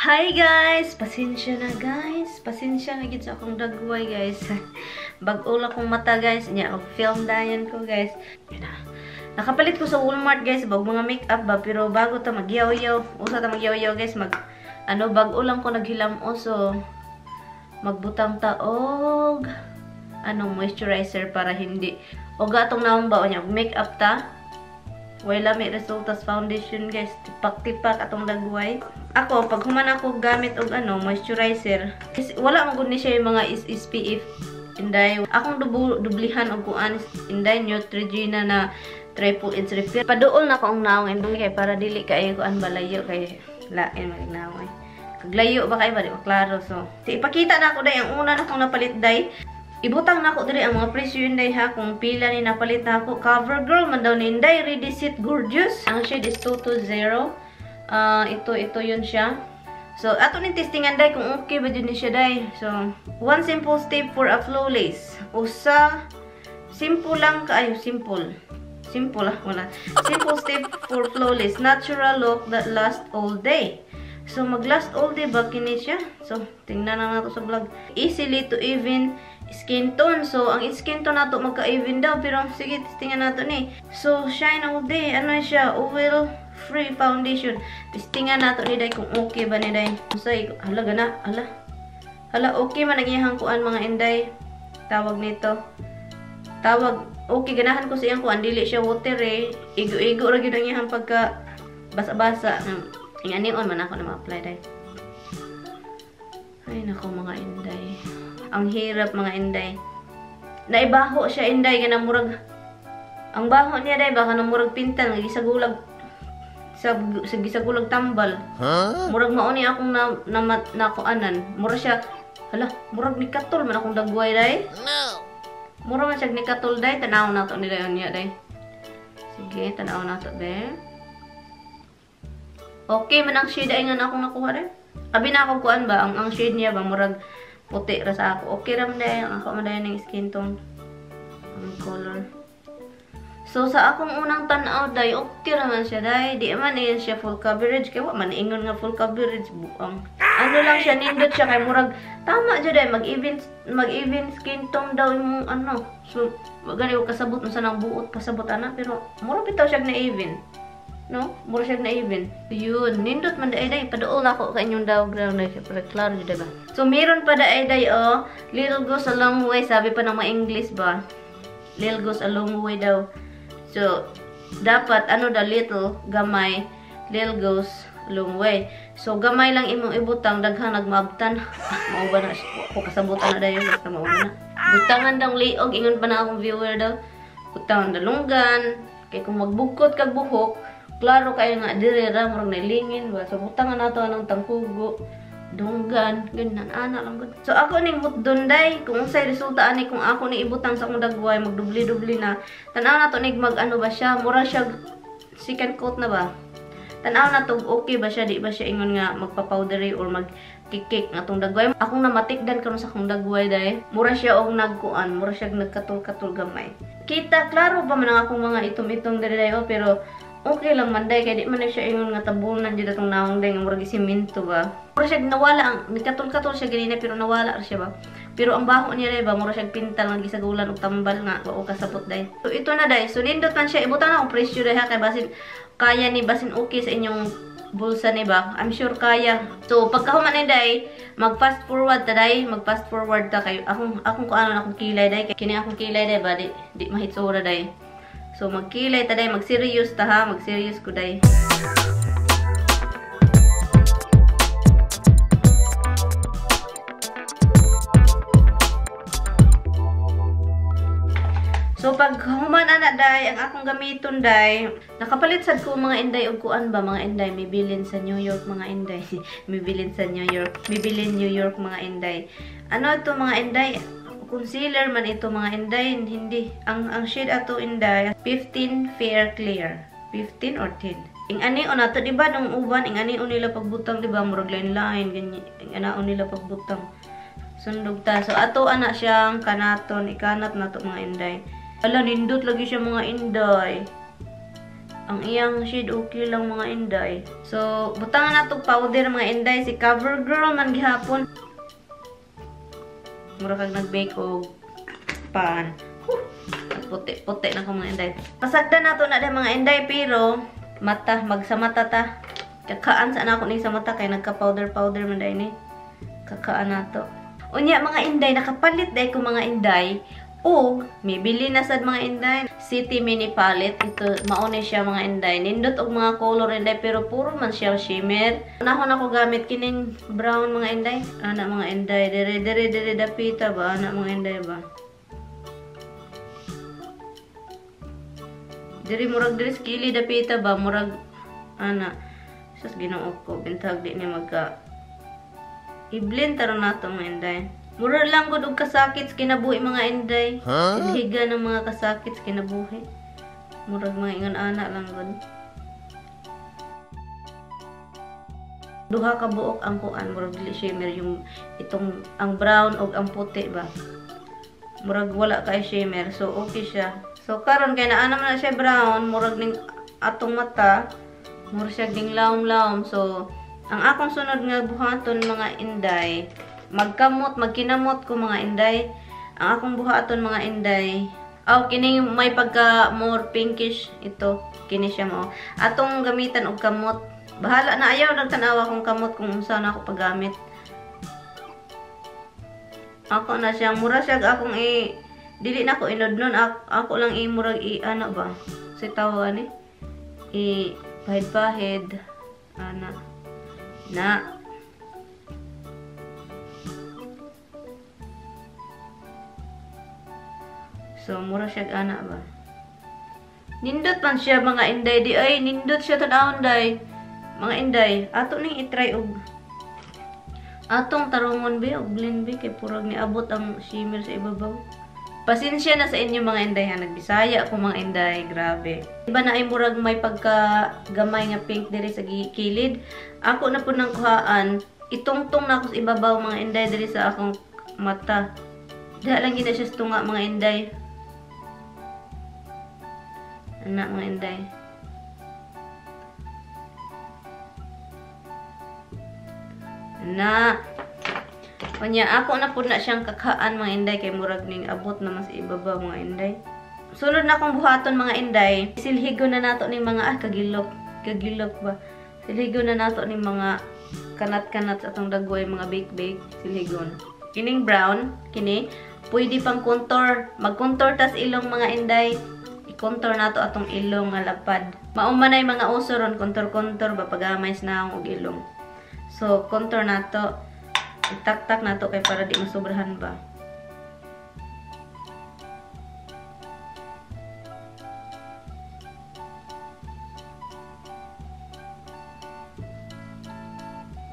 Hi guys! Pasensya na guys. Pasensya na gid sa akong dagway guys. Bag-o lang kong mata guys. Nya og film dayon ko guys. Nakapalit ko sa Walmart guys bag mga makeup ba, pero bago ta magyaw-yaw, usa ta magyaw-yaw guys, mag ano bag-o lang ko naghilamo, so magbutang ta og ano moisturizer para hindi og atong naong ba nya makeup ta. Wala may resultas foundation guys. Tipak-tipak atong dagway. Ako, pag human ako gamit og ano, moisturizer, wala man gud ni siya yung mga SPF inday. Akong dublihan og kuan inday Neutrogena na triple inch refill. Paduol na ko ang naong indong kay para dili kaayo kuan balayo kay lain man naong ay. Kaglayo ba kay ba di maklaro, so ipakita na ako day ang una na akong napalit day. Ibutang na ako diri ang mga presyo inday ha, kung pila ni napalit na ako. CoverGirl man daw ni inday, Ready Set Gorgeous. Ang shade is 220. Ito yun siya. So ato ning testingan day kung okay ba jud ni siya day. So one simple step for a flawless. Usa simple lang kaayo, simple. Simple lah wala. Simple step for flawless natural look that lasts all day. So mag-last all day ba kini siya? So tingnan na nato sa vlog. Easily to even skin tone. So ang skin tone nato magka-even daw, pero sige testingan nato ni. So shine all day. Ano siya? Oil free foundation. Testingan nato ni day kung okay ba ni day. Usay, hala gana, hala. Hala okay man ang iyang kuan mga inday. Tawag nito. Tawag okay ganahan ko sa iyang kuan, dili siya water eh. Igo-igo ra gyud ang iyang pagka basa-basa. Inganion man ako na ma-apply day. Ay nako mga inday. Ang hirap mga inday. Naibaho siya inday nga murag. Ang baho niya day baka namurag pintal nga gisagulag sa gisagulag tambal. Huh? Murag mao ni akong na nakuanan. Murag siya hala, murag ni katol man akong dagway day. No. Murag man siya ni katol day, tan-aw nato nila yun niya day. Sige, tan-aw nato be. Okay man ang shade ay nga na akong nakuha rin. Abi na akong kuan ba, ang shade niya ba murag puti ra sa ako. Okay ra man day, ang ako man day ning skin tone. Ang color. So sa akong unang tan-aw day, okay ra man siya day. Di man iyon siya full coverage kay wa man ingon nga full coverage buang. Ano lang siya, nindot siya kay murag tama jud day, mag-even skin tone daw imong ano. So wa gani ko kasabot unsa nang buot pasabot ana, pero murag bitaw siya na even. No? Mura siya na even. Yun. Nindot man day day. Paduol na ako kay inyong daw ground na siya. Para klaro jud ba? So, meron pa day day, oh. Little goes a long way. Sabi pa ng mga English ba? Little goes a long way daw. So, dapat, ano da, little, gamay, little goes a long way. So, gamay lang imong ibutang, daghan nagmaabtan. Mao ba na? Ako kasabutan na dayon. Basta mao na. Butangan daw liog. Ingon pa na akong viewer daw. Butangan dalunggan. Kay kung magbukot kag buhok, klaro kayo nga dire ra murag nailingin ba, so butangan nato anong tangkugo, dunggan, ganyan ana lang gud. So ako ning hutdon day kung unsay resulta ani kung ako ni ibutang sa akong dagway magdubli-dubli na. Tan-aw nato nig mag ano ba siya, mura siya second coat na ba. Tan-aw nato okay ba siya, di ba siya ingon nga magpa-powdery or magkikik nga atong dagway. Akong namatikdan karon sa akong dagway day, mura siya og nagkuan, mura siya nagkatul-katul gamay. Kita klaro pa man ang akong mga itom-itom diri day, oh, pero okay lang man day kay di man na siya ingon nga tabunan jud atong naong day nga murag simento ba. Mura siya nawala ang nikatul-katul siya ganina pero nawala ra siya ba. Pero ang baho niya day ba mura siya pintal nga gisagulan og tambal nga wa kasabot day. So ito na day. So nindot man siya, ibutang na akong presyo day ha kay basin kaya ni basin okay sa inyong bulsa ni ba. I'm sure kaya. So pagkahuman ni day, mag fast forward ta day, mag fast forward ta kay akong kuanon akong kilay day kay kini akong kilay day ba di mahitsura day. So, magkilay ta day, mag-serious ta ha, mag-serious ko day. So, pag human ana day, ang akong gamiton day, nakapalit sad ko mga inday og kuan ba, mga inday, may bilin sa New York mga inday. May bilin sa New York, may bilin New York mga inday. Ano ito mga inday? Concealer man ito mga inday, hindi ang shade ato inday 15 Fair Clear, 15 or 10. Ing ani o nato di ba nung uban ing ani o nila pagbutang di ba murag line line ganyan ing ana o nila pagbutang. Sundog ta. So ato ana siyang kanaton, ikanat nato mga inday. Ala nindot lagi siya mga inday. Ang iyang shade okay lang mga inday. So, butangan na powder mga inday. Si CoverGirl man gihapon. Mura kag nag-bake og pan. Puti-puti na ko mga inday. Pasagdan nato na mga inday pero mata, magsamata ta. Kakaan sa nako ni sa mata kay nagka-powder-powder man day ni. Kakaan nato. Unya mga inday, nakapalit day ko mga inday. Og mibili na sad mga inday. City Mini Palette. Ito, mauna siya mga inday. Nindot og mga color inday, pero puro man siya shimmer. Unahon ako gamit kining brown mga inday. Ana mga inday, dere dere dere dapita ba? Ana mga inday ba? Diri murag diri skili dapita ba? Murag ana. Sus, Ginoo ko, bintag di ni magka i-blend taron nato mga inday. Mura lang gud og kasakit sa kinabuhi mga inday. Huh? Silhiga ng mga kasakit sa kinabuhi. Murag mga ingon ana lang gud. Duha ka buok ang kuan, murag dili shimmer yung itong ang brown og ang puti ba. Murag wala kay shimmer, so okay siya. So karon kay naa naman na siya brown, murag ning atong mata, murag siya ning lawom-lawom. So ang akong sunod nga buhaton mga inday, magkamot, magkinamot ko mga inday. Ang akong buhaton mga inday, aw kini may pagka more pinkish ito, kini siya mo. Atong gamitan og kamot. Bahala na, ayaw nagtanawa kong kamot kung unsa na ako paggamit. Ako na siya, mura siya akong i dili na ko inudnon, ako lang i murag i ano ba? Si tawa ni i pahid-pahid ana na. So mura siya ana ba. Nindot man siya mga inday di ay nindot siya tan-awon day. Mga inday, ato ning i-try og atong tarungon be og blend be kay purag niabot ang shimmer sa ibabaw. Pasensya na sa inyo mga inday ha, nagbisaya ako mga inday, grabe. Iba na ay murag may pagka gamay nga pink diri sa kilid. Ako na pud nang kuhaan, itungtong na ako sa ibabaw mga inday diri sa akong mata. Diha lang gid siya sa tunga mga inday. Ana mga inday. Na. Unya ako na pud na siyang kakaan mga inday kay murag ning abot na mas ibaba mga inday. Sunod na akong buhaton mga inday, silhigo na nato ning mga kagilok, kagilok ba. Silhigo na nato ning mga kanat-kanat sa atong dagway, mga bake-bake silhigon. Kining brown kini pwede pang contour, mag-contour tas ilong mga inday. I-contour nato atong ilong nga lapad. Mao man ay mga uso ron contour-contour ba pagamay sa naong og ilong. So, contour nato. Itak-tak nato kay para di masobrahan ba.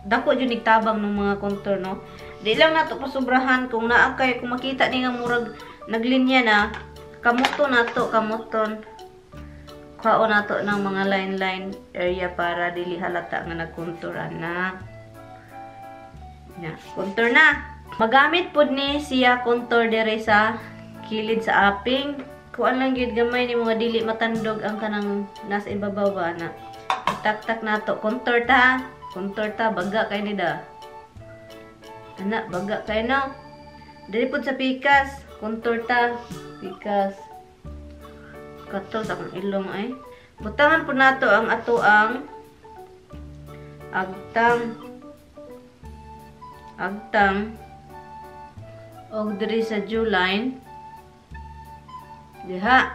Dako jud nigtabang ng mga contour, no? Di lang nato pasobrahan kung naa kay kung makita ni nga murag naglinya na, kamuto nato, kamuton. Kuhaon nato ng mga line-line area para dili halata nga nag-contour na. Na, contour na. Magamit pud ni siya contour dire sa kilid sa aping. Kuan lang gyud gamay ni mga dili matandog ang kanang nasa ibabaw ba na. Itak-tak nato, contour ta. Contour ta, baga kay ni da. Ana, baga kay no. Diri pud sa pikas, contour ta, pikas. Kato sa akong ilong ay. Butangan po nato ang ato ang agtang. Agtang og diri sa jawline. Diha.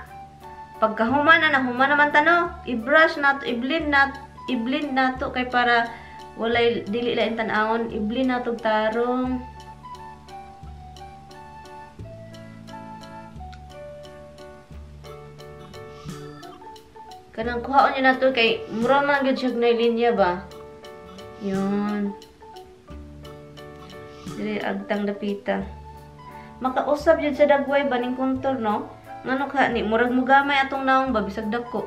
Pagkahuman na nahuman naman tano, i-brush nato, i-blend nato kay para walay dili lain tan-awon, i-blend nato tarong. Kanang kuhaon niyo nato kay mura man gyud siya na linya ba. Yun. Dili agtang dapita. Makausab jud sa dagway ba ning contour no? Ngano ka ni murag mugamay atong naong ba bisag dako.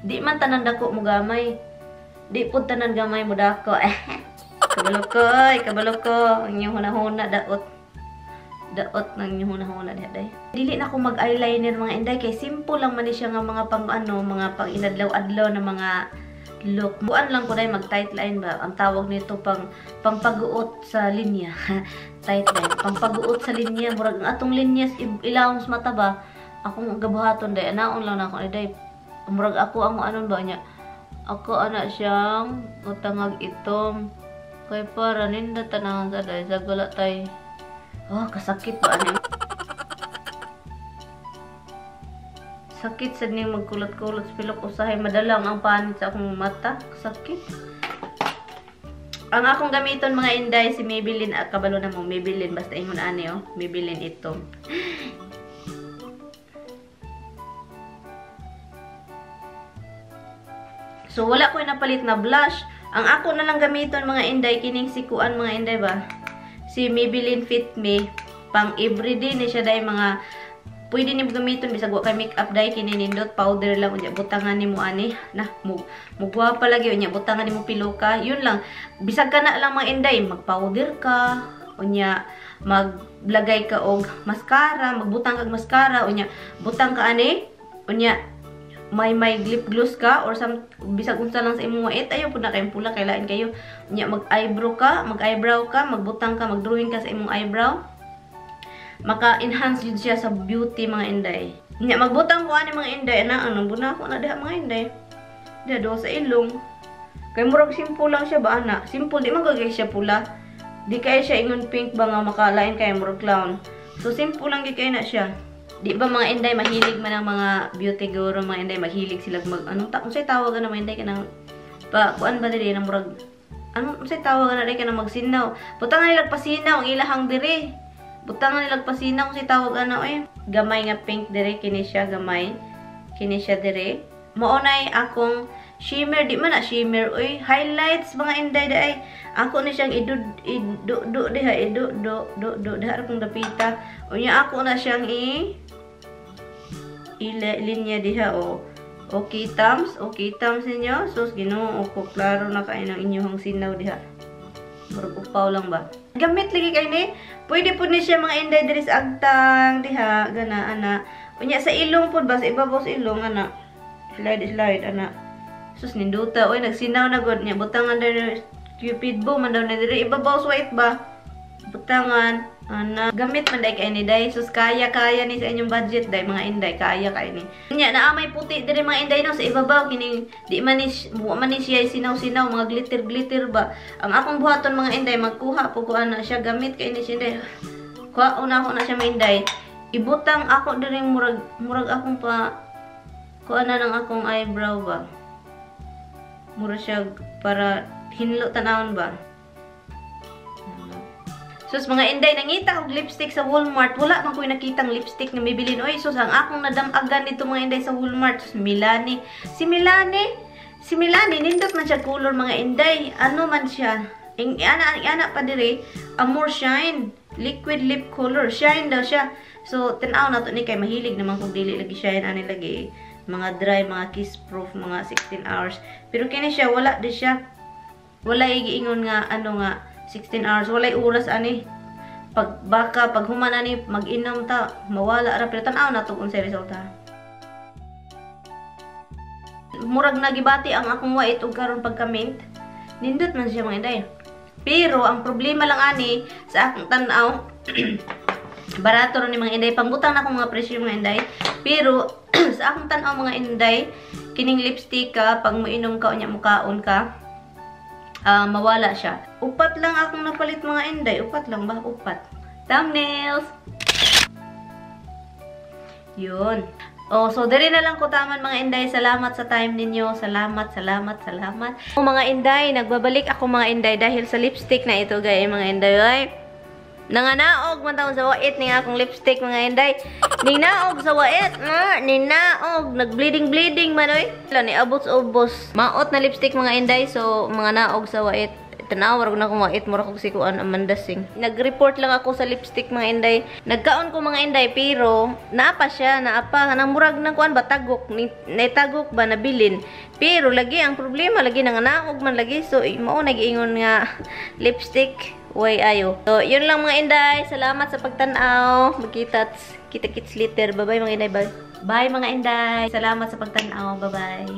Di man tanan dako mugamay. Di pud tanan gamay mo dako. Kabalo ko, oy, kabalo ko. Ang inyong hunahuna daot. Daot nang inyong huna-huna diha day. Dili na ako mag-eyeliner mga inday kay simple lang man ni siya nga mga pang ano, mga pang inadlaw-adlaw na mga look. Buan lang ko day mag tight line ba. Ang tawag nito pang pangpaguot sa linya. Tight line, pangpaguot sa linya. Murag ang atong linya ilawom sa mata ba. Akong gabuhaton day, anaon lang na ako day. Murag ako ang anon ba niya. Ako ana siyang utangag itom. Kay para ninda tanahan sa day sa gula tay. Oh, kasakit ba ani? Sakit sad ning magkulot-kulot sa pilok usahay madalang ang panit sa akong mata. Sakit. Ang akong gamiton mga inday si Maybelline, kabalo na mo Maybelline basta ingon ani oh, Maybelline ito. So wala ko napalit na blush. Ang ako na lang gamiton mga inday kining sikuan mga inday ba. Si Maybelline Fit Me pang everyday ni siya day mga pwede nimo gamiton bisag wa kay makeup day kini nindot powder lang unya butangan nimo ani na mugwapa lagi unya butangan nimo piloka yun lang bisag kana lang mga inday mag-powder ka unya maglagay ka og mascara magbutang kag mascara unya butang ka ani unya may lip gloss ka or some bisag unsa lang sa imong wait ayo pud na kayong pula kay lain kayo unya mag-eyebrow ka, mag-eyebrow ka, magbutang ka, mag-drawing ka sa imong eyebrow. Maka-enhance jud siya sa beauty mga inday. Unya magbutang ko ani mga inday ana ano buna ako na diha mga inday. Diha do sa ilong. Kay murag simple lang siya ba ana. Simple di man gud siya pula. Di kay siya ingon pink ba nga makalain kay murag clown. So simple lang gid kay na siya. Di ba mga inday mahilig man ang mga beauty guru mga inday mahilig sila mag anong ta unsay tawag ana mga inday kanang pa kuan ba diri nang murag anong unsay tawag ana diri kanang magsinaw butangan nila pasinaw ang ilahang diri butangan nila pasinaw unsay tawag ana oy gamay nga pink diri kini siya gamay kini siya diri mao nay akong shimmer di man na shimmer oy highlights mga inday day ako ni siyang idu do diha idu do do do diha akong dapita unya ako na siyang i linya diha o. Okay thumbs ninyo. Sus Ginoo ko klaro na kay ng inyong sinaw diha. Murag upaw lang ba. Gamit lagi kay ni. Pwede pud ni siya mga inday diri sa agtang diha gana ana. Unya sa ilong pud ba sa ibabaw sa ilong ana. Slide slide ana. Sus ninduta oy nagsinaw na gud nya butangan diri cupid bow man daw na diri ibabaw sa white ba. Butangan ana gamit man day kay ni day sus kaya kaya ni sa inyong budget day mga inday kaya kay ni. Nya naa may puti diri mga inday no sa ibabaw kining di man ni man ni siya sinaw-sinaw mga glitter glitter ba. Ang akong buhaton mga inday magkuha po ko ana siya gamit kay ni siya inday. Kuha una ako na siya mga inday. Ibutang ako diri murag murag akong pa kuha na ng akong eyebrow ba. Mura siya para hinlo tanawon ba. Sus mga inday, nangita og lipstick sa Walmart. Wala man ko'y nakitang lipstick nga Maybelline. Oy, sus, ang akong nadamagan dito mga inday sa Walmart. Sus, Milani. Si Milani, nindot man siya color mga inday. Ano man siya? Ana pa dire, Amor Shine. Liquid lip color. Shine daw siya. So, tan-aw na to ni kay mahilig naman kung dili lagi shine. Ani lagi mga dry, mga kiss proof, mga 16 hours. Pero kini siya, wala di siya. Wala giingon nga, ano nga, 16 hours. Walay oras ani. Pag baka pag human ani mag-inom ta, mawala ra pero tan-aw na to unsay resulta. Murag nagibati ang akong wait og karon pagka-mint. Nindot man siya mga inday. Pero ang problema lang ani sa akong tan-aw barato ra ni mga inday. Pangbutang na akong mga presyo mga inday. Pero sa akong tan-aw mga inday, kining lipstick ka pag moinom ka unya mukaon ka, mawala siya. Upat lang akong napalit mga inday. Upat lang ba? Upat. Thumbnails! Yun. Oh, so diri na lang ko taman mga inday. Salamat sa time ninyo. Salamat, salamat, salamat. Oh, mga inday, nagbabalik ako mga inday dahil sa lipstick na ito gay mga inday. Ay, nanganaog man taon sa wait ning akong lipstick mga inday. Ninaog sa wait, ninaog, nag-bleeding bleeding man oy. Ni abot sa ubos. Maot na lipstick mga inday, so mga naog sa wait. Tanaw ra na akong wait, mura kog sikuan Amanda Singh. Nag-report lang ako sa lipstick mga inday. Nagkaon ko mga inday pero naapa siya, naapa nang murag nang kuan ba tagok, naitagok ba nabilin. Pero lagi ang problema lagi nanganaog man lagi, so mao nagiingon nga lipstick Uy, ayo. So, yun lang, mga inday. Salamat sa pagtanaw. Magkita kita kits later. Bye-bye, mga inday. Bye. Bye, mga inday. Salamat sa pagtanaw. Bye-bye.